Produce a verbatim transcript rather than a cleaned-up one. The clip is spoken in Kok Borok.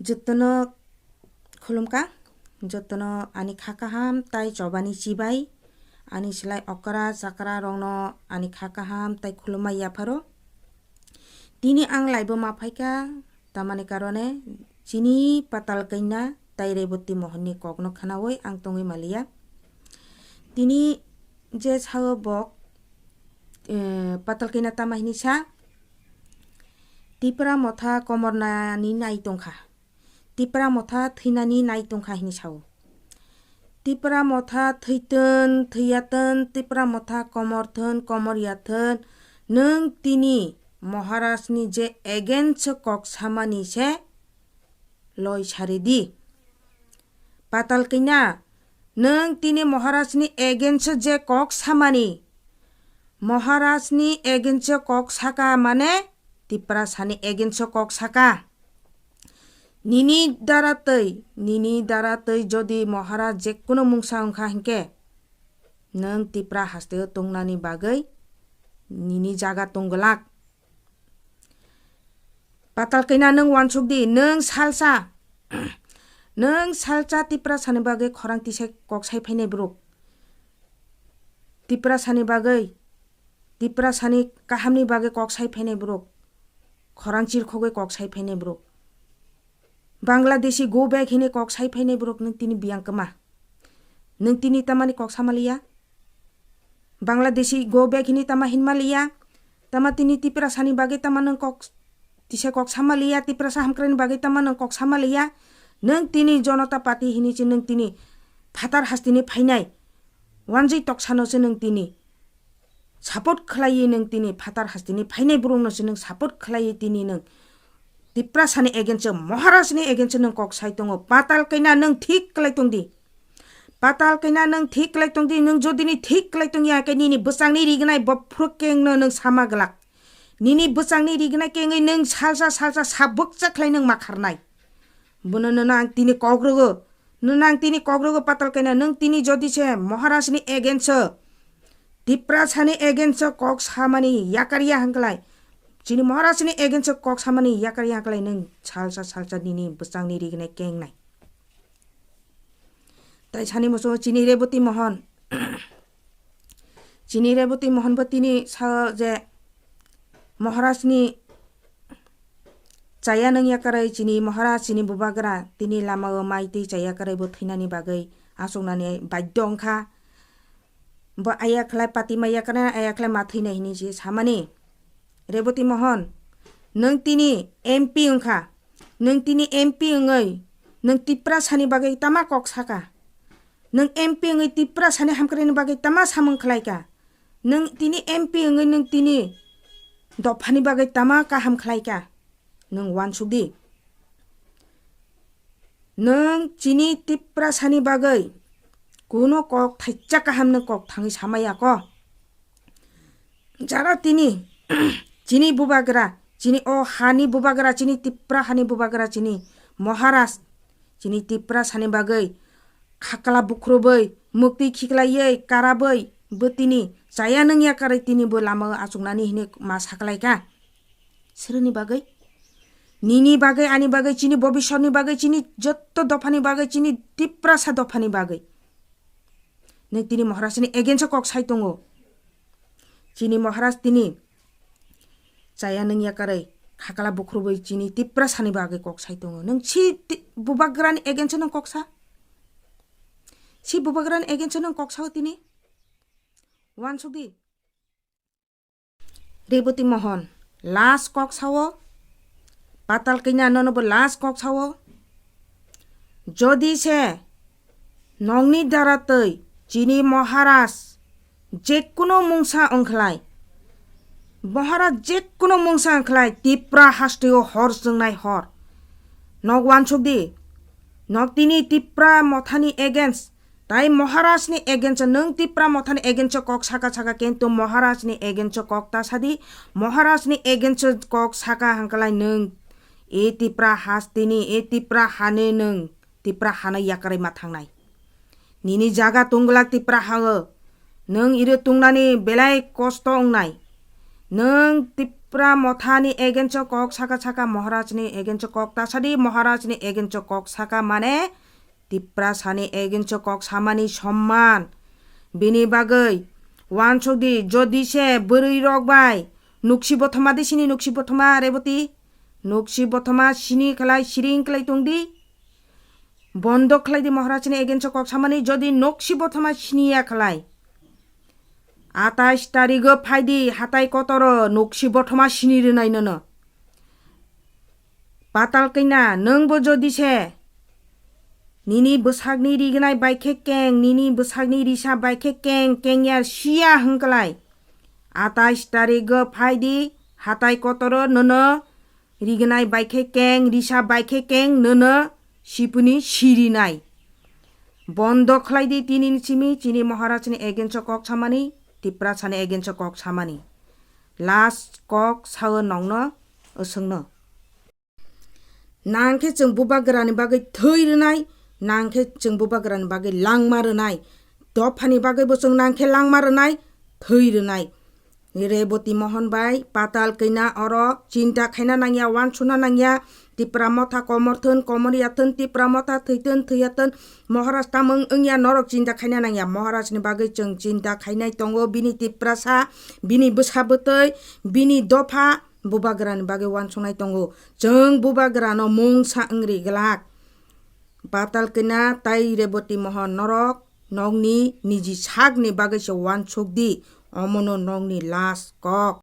Jotono khulumkha, jotono ani kha kaham tai chobani chibai, ani slai okra chakra rokno ani kha kaham tai khulumma yapharo. Tini ang laibo ma phaikha, tamani karone chini Patal Kanya tai Reboti Mohon ni kokno khwnawi ang tongwi maliya. Tini je sao bok, eh, Patal Kanya tama hini sa, Tipra motha komornani nai tongkha. Tipra motha thwinani nai tongkha hini sao. Tipra motha thwitwn, thwiyatwn, Tipra motha komorthwn, komoryathwn, nwng tini Maharajni je against kok samani se loi sari di. Patal Kanya, nwng tini Maharajni against je kok samani, Maharajni against kok saka mane Tiprasani against kok saka. Nini dara twi, nini dara twi jodi Maharaj jekkuno mungsa wngkha hinkhe, nwng Tipra hasteo tongnani bagwi nini jaga tongglak. Patal Kanya nwng wansuk di, nwng salsa, nwng salsa Tiprasani bagwi khorang tisa kok sai phainai borok. Tiprasani bagwi, Tiprasani kahamni bagwi kok sai phainai borok. Khorang chirkhogwi kok sai phainai borok. Bangladeshi go back hini kok sai phainai borok nwng tini biyang kwma. Nwng tini tamani kok sama liya? Bangladeshi go back hini tama hinma liya? Tama tini Tiprasani bagwi tama nwng kok tisa kok sama liya, Tiprasa hamkraini bagwi tama nwng kok sama liya? Nwng tini Janata Party hini se nwng tini phatar hasteni phainai wanjwi toksano se nwng tini support khlaiwi nwng tini phatar hasteni phainai borokno se nwng support khlaiwi tini nwng Tiprasani against o, Maharajni against o nwng kok sai tongo. Patal Kanya nwng thik khlai tong di. Patal Kanya nwng thik khlai tong di. Nwng jodi ni thik khlai tong ya khe nini bwsangni rignai bophru kengno nwng sama glak. Nini bwsangni rignai kengwi nwng salsa salsa sabukcha khlai nwng ma kharnai. Bono nono ang tini kok rwgo. Nono ang tini kok rwgo Patal Kanya. Nwng tini jodi se Maharajni against o, Tiprasani against o kok samani yakar ya hwnkhlai, chini Maharajni against o kok samani yakar ya hwnkhlai nwng salsa salsa nini bwsangni rignai kengnai. Tai sani muchungo chini Reboti Mohon. Chini Reboti Mohon bo tini sao je Maharajni chaya nwng yakarwi chini Maharaj chini bubagra tini lamao mai twi chaya kwrwi bo thwinani bagwi achuknani baidhyo wngkha. Bo aya khlai pati ma yakarwi aya khlai ma thwinai hinwi se samani. Reboti Mohon, nwng tini M P wngkha. Nwng tini M P wngwi nwng Tiprasani bagwi tama kok saka? Nwng M P wngwi Tiprasani hamkraini bagwi tama samung khlaika? Nwng tini M P wngwi nwng tini dophani bagwi tama kaham khlaika? Nwng wansuk di. Nwng chini Tiprasani bagwi kuno kok thaisa kaham nwng kok thangwi samaya ko. Jara tini chini bubagra, chini o hani bubagra, chini Tipra hani bubagra, chini Maharaj, chini Tiprasani bagwi khakla bukhrubai, muktwi khiklaiwi, karabwi, bo tini chaya nwng yakarwi tini bo lama achuknani hinwi ma saklaika. Sreni bagwi? Nini bagwi, ani bagwi, chini bobisotni bagwi, chini jotto dophani bagwi, chini Tiprasa dophani bagwi. Nwng tini Maharajni against o kok sai tongo. Chini Maharaj tini chaya nwng yakarwi khakla bukhrubai chini Tiprasani bagwi kok sai tongo. Nwng si ti-, bubagrani against o nwng kok sa? Si bubagrani against o nwng kok sao tini? Wansuk di. Reboti Mohon, last kok sao? Patal Kanya nono bo last kok sao? Jodi se nokni dara twi chini Maharaj jekkuno mungsa wngkhlai, Maharaj jekkuno mungsa wngkhlai Tipra hasteo hor chwngnai hor. Nok wansuk di, nok tini Tipra mothani against, tai Maharajni against o nwng Tipra mothani against o kok saka saka, kintu Maharajni against o kok ta sadi, Maharajni against o kok saka hwnkhlai nwng e Tipra hasteni, e Tipra hani nwng Tipra hano yakarwi ma thangnai. Nini jaga tongglak Tipra hao. Nwng iro tongnani belai kosto wngnai. Nwng Tip-, Tipra Mothani against o kok saka saka, Maharaj ni against o kok tasadi, Maharaj ni against o kok saka mane Tiprasa ni against o kok samani somman. Bini bagwi wansuk di, jodi se bwrwi rok bai nuksi bothoma di sini, nuksi bothoma Reboti, nuksi bothoma sini khlai siring khlai tong di. Bondo khlai di Maharaj ni against o kok samani, jodi nuksi bothoma siniya khlai. Atais tarigo phai di hatai kotoro, nuksi bothoma sini rwnai nono. Patal Kanya, nwng bo jodi se nini bwsakni rignai bai khe keng, nini bwsakni risa bai khe keng, keng ya siya hwnkhlai. Atais tarigo phai di hatai kotoro, nono rignai bai khe keng, risa bai khe keng, nono sipuni sirinai. Bondo khlai di tini ni simi chini Maharaj ni against o kok samani, Tiprasa ni against o kok samani. Last kok sao nongno, osongno. Nang khe chwng bubagrani bagwi thwi rwnai, nang khe chwng bubagrani bagwi langma rwnai, dophani bagwi bo chwng nang khe langma rwnai, thwi rwnai. Reboti Mohan bai Patal Kanya oro chinta khaina nangya, wansukna nangya, Tipra Motha komor thun, komor ya thun, Tipra Motha thwi thun, thwi ya thun, Maharaj tamung wngya, norok chinta khaina nangya. Maharaj ni bagwi chwng chinta khainai tongo, bini Tiprasa, bini bwsa bwtwi, bini dopha, bubagrani bagwi wansuknai tongo. Chwng bubagrano mungsa wngri glak. Patal Kanya tai Reboti Mohan norok nokni niji sakni bagwi se wansuk di. Omono nokni last kok.